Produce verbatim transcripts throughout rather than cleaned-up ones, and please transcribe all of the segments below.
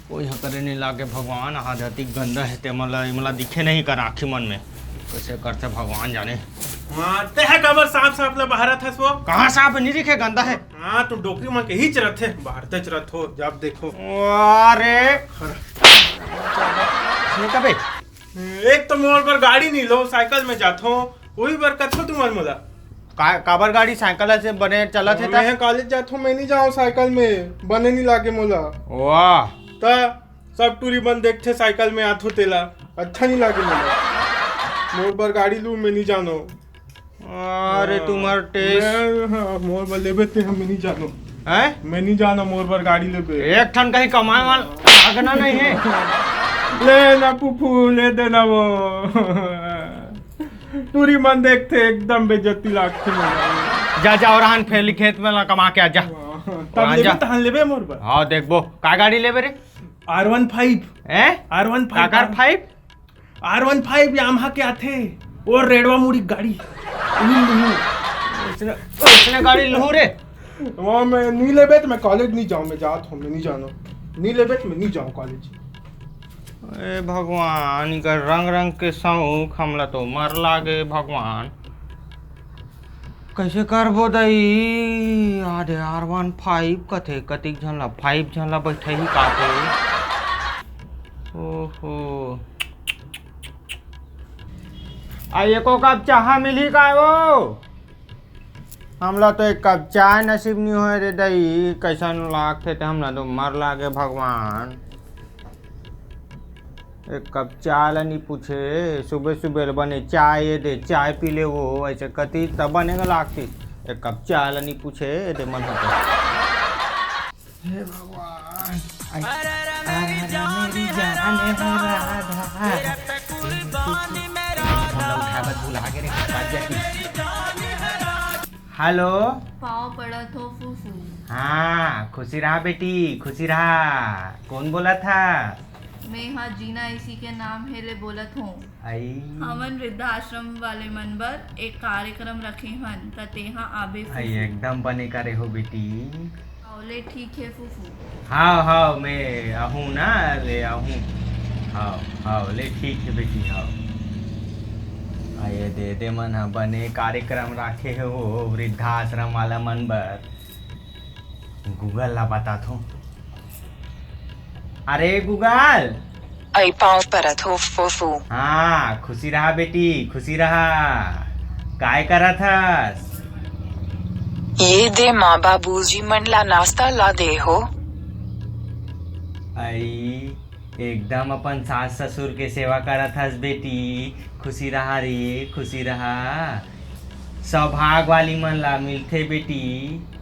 कोई ह करे नइ लागे भगवान, आदत अतिक गंदा हे, ते मन ला, ए मन ला दिखे नइ कर आँखी मन में। कइसे करथे भगवान जाने। हाँ, ते ह काबर सांप, सांप ला बहारत हस वो? कहाँ सांप हे? नइ दिखे, गंदा हे। हाँ, तुम डोकरी मन के हीच रथे, बहारतेच रथो, जब देखो। अरे। खरा। इसने कबे? एक तो मोर बर गाड़ी नइ लो, साइकिल में जाथो, उही बर कथो तुमन मोला। का, काबर गाड़ी, साइकिल से बने चलत हे त? मैं कॉलेज जाथो, मैं नइ जाओं साइकिल में, बने नइ लागे मोला। वाह। त सब टूरी मन देखथे साइकिल में आथो तेला, अच्छा नइ लागे मोला। मोर बर गाड़ी लू, मैं नइ जानो। अरे, हाँ, तुम्हार taste। मैं, हाँ, मोर बर लेबे ते हम नइ जानो। हैं? मैं नइ जानो, मोर बर गाड़ी लेबे। एक ठन कहीं कमाए वाला आगना नइ हे। ले ना फूफू, ले दे ना वो। टूरी मन देखथे, एकदम बेइज्जती लागथे मोला। जा, जा, अउ रहन फेर खेत में ला कमा के आ जा। हाँ, तब अउ लेबे, जा। तहन लेबे मोर बर। हाँ, देखबो, का गाड़ी लेबे रे? R one five। हैं? R one five। काकर five? R one five Yamaha के आथे, वो रेडवा मुड़ी गाड़ी। उसने, उसने गाड़ी लूँ रे। वो मैं नइ लेबे त मैं कॉलेज नइ जाओं, मैं जात हूँ, मैं नइ जानो। नइ लेबे त मैं नइ जाओं कॉलेज। ए भगवान, इकर रंग रंग के शौक, हमला तो मर लागे भगवान। कइसे करबो दई? अरे R one five कथे, कतिक झन ला, five झन ला बइठाही काथे। ओहो। आ, एको कप चाहा मिलही का वो? हमला तो एक कप चाय नसीब नइ होय रे दई, कइसन लागथे ते हमला तो मर लागे भगवान। एक कप चाय ला नइ पूछे, सुबह सुबह ले बने चाय ये दे, चाय पी ले वो, अइसे कती तब बने का लागतिस। एक कप चाय ला नइ पूछे, ये दे मन होथे। हे भगवान, आई, अरे मेरी जान है राधा। फोन ला उठाए बर भुला गे रे, बाज जाती। हेलो। पाँव पड़त हो फूफू। हाँ, खुशी रहा बेटी, खुशी रहा। कौन बोलत हस? मैं हा जीना इसी के नाम हे ले बोलत हूँ। आई। हमन वृद्धाश्रम वाले मन बर एक कार्यक्रम रखे हन, त तेहा आबे आई, फूफू। एकदम बने करे हो बेटी। अउ ले ठीक हे फूफू। हाव, हाव, मैं आहूँ ना, ले आहूँ। हाव, हाव, ले ठीक हे बेटी, हाव। आ, ये दे, दे मन ह बने कार्यक्रम राखे हे वो वृद्धाश्रम वाला मन बर। Google ला बताथों। अरे Google। आई पाँव परत हो फूफू। हाँ, खुशी रहा बेटी, खुशी रहा। काय करत हस? ये दे माँ बाबूजी मन ला नाश्ता ला दे हो। आई, एकदम अपन सास ससुर के सेवा करत हस बेटी। खुशी रहा रे, खुशी रहा। सौभाग वाली मन ला मिलथे बेटी।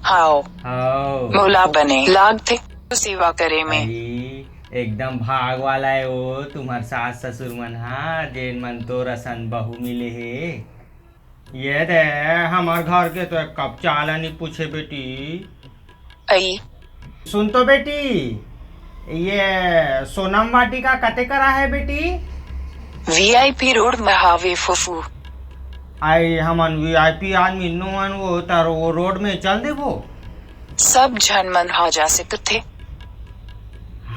हाव। हाव। मोला बने लागथे सेवा करे में। अरे, एकदम भाग वाला हे वो तुम्हर सास ससुर मन हा, जेन मन तोर असन बहू मिले हे। ये दे, हमर घर के तो एक कप चाय ला नइ पूछे बेटी। अई। सुन तो बेटी, ये सोनम वाटिका कते करा हे बेटी? VIP रोड में हावे फूफू। आई, हमन VIP आदमी नोहन, वो तर वो रोड में चल देबो। सब झन मन हा जा सकथे।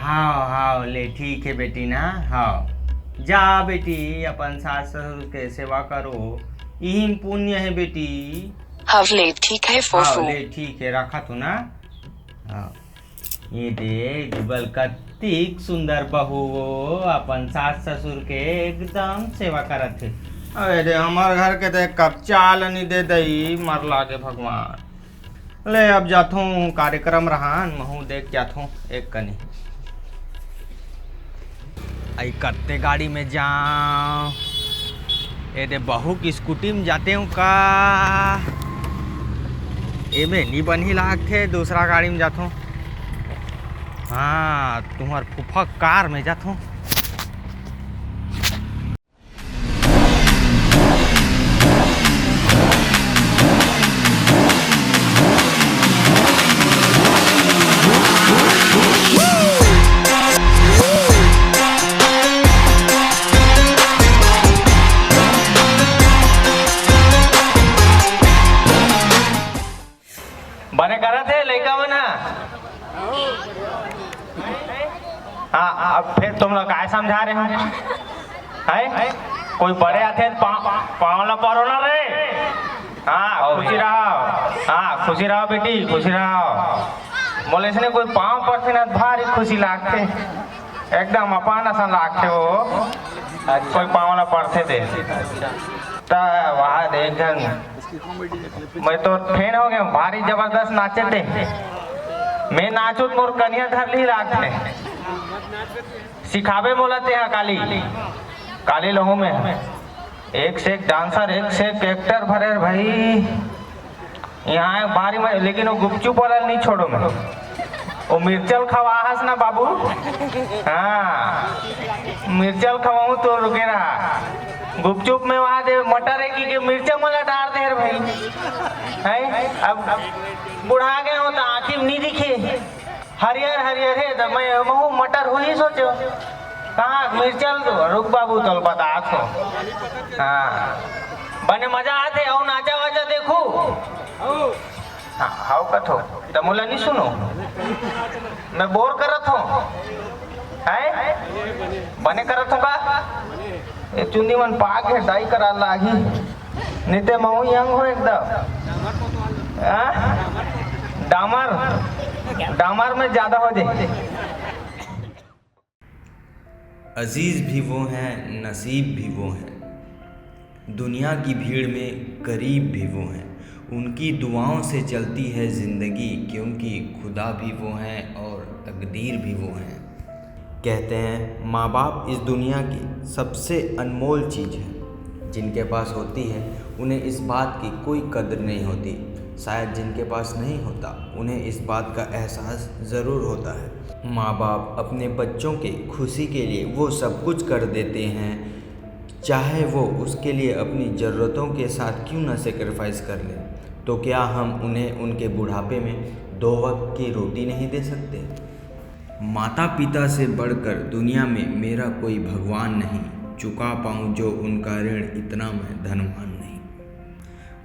हाव, हाव, ले ठीक हे बेटी ना, हाव। जा बेटी, अपन सास ससुर के सेवा करो, इही म पुण्य हे बेटी। हाव, ले ठीक हे हाव, फूफू। ले ठीक हे, रखत हूँ ना। हाव। ये दे Google, कतिक सुंदर बहू वो, अपन सास ससुर के एकदम सेवा करत हे। अरे दे, हमर घर के तो एक कप चाय ल नइ दे दई, मर लागे भगवान। ले, अब जाथों, कार्यक्रम रहन, महूँ देख के आथों एक कनी। आई कत्ते गाड़ी में जाओं? ए दे, बहू की स्कूटी में जाते हूँ का? एमे नी बनही लागथे, दूसरा गाड़ी में जाथों। हाँ, तुम्हर फूफा कार में जाथों। बने करत हे लइका मन ह। हाँ, अब फिर तुम लोग काय समझा रहे हो? हैं? कोई बड़े आथे तो पाँव, पाँव ला परो ना रे। हाँ, खुशी रहो। हाँ, खुशी रहो बेटी, खुशी रहो। बोले इसने कोई पाँव परथे ना, भारी खुशी लागथे, एकदम अपन असन लागथे वो। कोई पाँव ला परथे ते। त वहाँ एक झन, मैं तो फैन हो गया हूँ, भारी जबरदस्त नाचे ते। मैं नाचू त मोर कनिया धर ली लागथे। सिखाबे मोला तेहा काली, काली लहू में। एक से एक डांसर, एक से एक एक्टर भरे भाई। यहाँ एक भारी में, लेकिन वो गुपचुप वाला नहीं छोड़ो मैं। वो मिर्चल खवा हस ना बाबू। हाँ, मिर्चल खवाऊँ तो रुके रहा। गुपचुप में वहाँ दे मटर है कि, कि मिर्चा मला डाल दे रे भाई। हैं? अब बुढ़ा गए हो तो आँखी में नहीं दिखे। हरियर हरियर हे, त मैं महू मटर होही सोचो। कहाँ मिर्चल तो रुक बाबू, तोल बतात हो। हाँ, बने मजा आथे। अउ नाचा वाचा देखू। हाँ, हाउ कथो, त मोला नहीं सुनो। मैं बोर करत हो। हैं? बने करत हो का? ए चुंदी मन पाक है, डाई करा लागी। नहीं ते महू यंग हो एकदम। हाँ? डामर, डामर में ज्यादा हो जाए। अजीज भी वो हैं, नसीब भी वो हैं, दुनिया की भीड़ में करीब भी वो हैं। उनकी दुआओं से चलती है ज़िंदगी, क्योंकि खुदा भी वो हैं और तकदीर भी वो हैं। कहते हैं, माँ बाप इस दुनिया की सबसे अनमोल चीज़ है। जिनके पास होती है, उन्हें इस बात की कोई कदर नहीं होती। शायद जिनके पास नहीं होता, उन्हें इस बात का एहसास ज़रूर होता है। माँ बाप अपने बच्चों के खुशी के लिए वो सब कुछ कर देते हैं, चाहे वो उसके लिए अपनी ज़रूरतों के साथ क्यों ना सेक्रीफाइस कर लें। तो क्या हम उन्हें उनके बुढ़ापे में दो वक्त की रोटी नहीं दे सकते? माता पिता से बढ़कर दुनिया में मेरा कोई भगवान नहीं, चुका पाऊँ जो उनका ऋण, इतना मैं धनवान नहीं।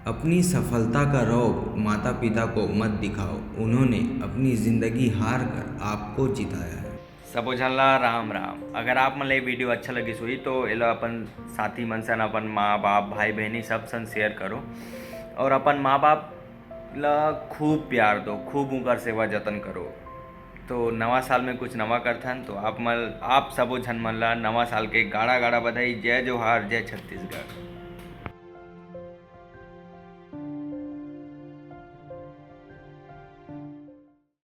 अपनी सफलता का रौब माता पिता को मत दिखाओ, उन्होंने अपनी जिंदगी हार कर आपको जिताया है। सबो झन ला राम राम। अगर आप मन ला ये वीडियो अच्छा लगिस होही तो एला अपन साथी मन सन, अपन माँ बाप, भाई बहिनी सब सन शेयर करो और अपन माँ बाप ला खूब प्यार दो, खूब उनकर सेवा जतन करो। तो नवा साल में कुछ नवा करथन, तो आप मन, आप सबो झन मन ला नवा साल के गाड़ा गाड़ा बधाई। जय जोहार, जय छत्तीसगढ़।